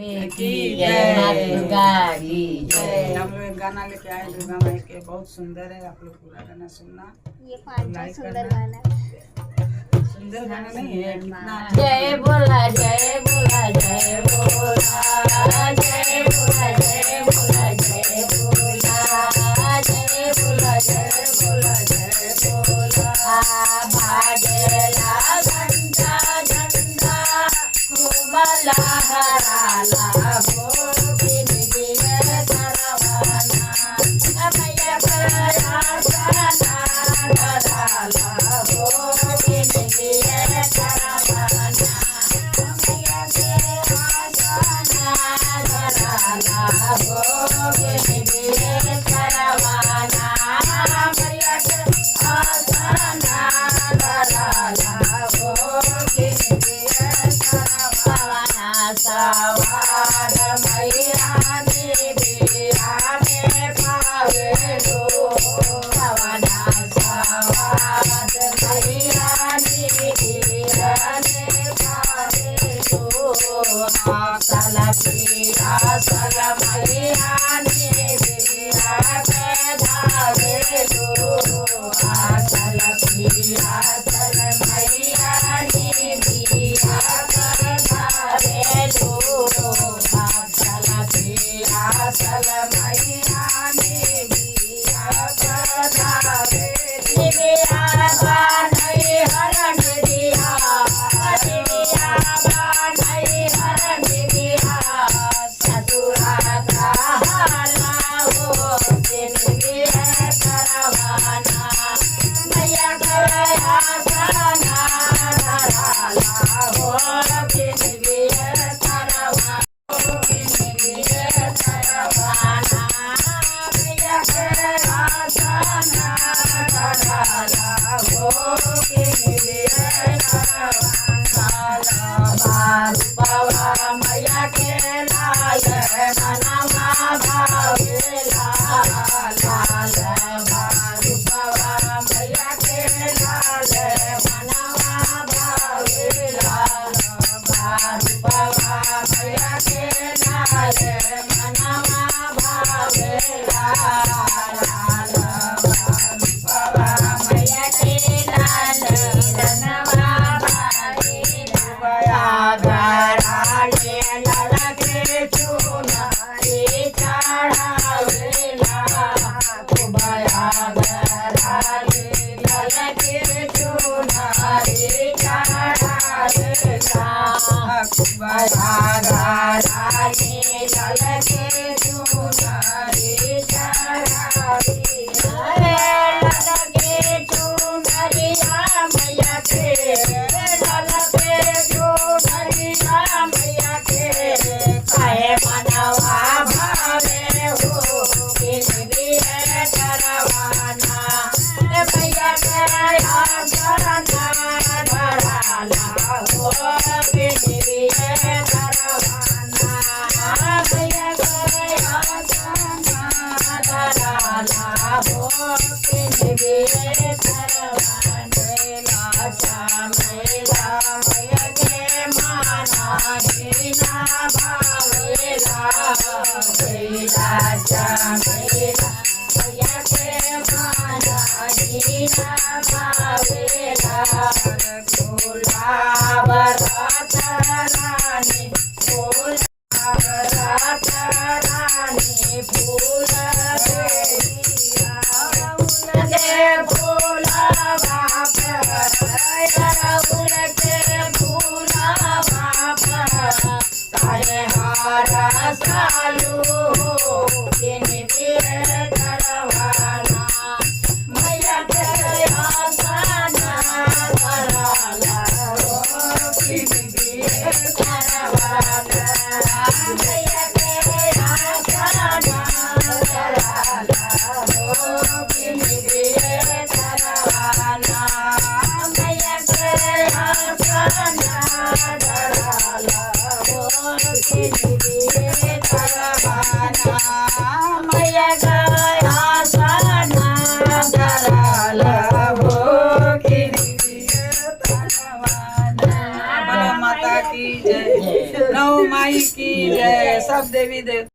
की जय, माँ दुर्गा की जय। हम लोग एक गाना लेके आए दुर्गा माई के, बहुत सुंदर है, आप लोग पूरा गाना सुनना। ये पांचवा लाइक सुंदर करना। गाना है। सुंदर गाना नहीं है, कितना जय बोला जय बोला जय बोला जय बोला जय बोला जय बोला जय बोला जय बोला जय बोला। बाजेला घंटा झंडा घुमला हराला हो बिनगिरे सरवाना मैया कयासना धराला हो बिनगिरे सरवाना मैया के आसना धराला हो बिनगिरे सरवाना मैया के आसना धराला हो बिनगिरे सरवाना। सवार मैया देवी आने पावेलो पवना सवार मैया देवी आने पावेलो आसल पियासल मैया देवी आके धावेलो आसल पियासल मैया देवी आके धावेलो आसल पियासल मैया देवी आके धावेलो। दिव्या बानै हरण दिया दिव्या बानै हरण दिया ससुरा हाला हो दिव्या करवाना मैया करया सना धराला हो दिव्या करवाना करवाना मैया करया सना धराला हो बाबा मैया के लाल मनवा भावेला लाल बाबा मैया के लाल मनवा भावेला बाबा मैया के लाल मनवा भावेला लाल बाबा मैया के लाल मनवा भावेला। घराले ललके चुनरी चढ़ावेला कुबया घराले ललके चुनरी चढ़ावेला कुबया घराले ललके चुनरी चढ़ावेला ललके चुनरिया मैया के ललके चुनरिया मैया के काहे मनवा भावे हो बिनबिए करवाना मैया के आसना धराला हो बिनबिए करवाना मैया के आसना धराला हो बिनबिए करवाना। मेला मैया के माना जीना भावेला मेला मेला मैया के माना जीना भावेला। गुलाब रात रानी फूल रात रानी फूल के फूल बाप के फूल बाप काहे हारा सालू करवाना मैया के आसना धराला हो करवाना मैया के आसना धराला हो करवाना मैया के आसना धराला हो करवाना। जय, सब देवी देवता।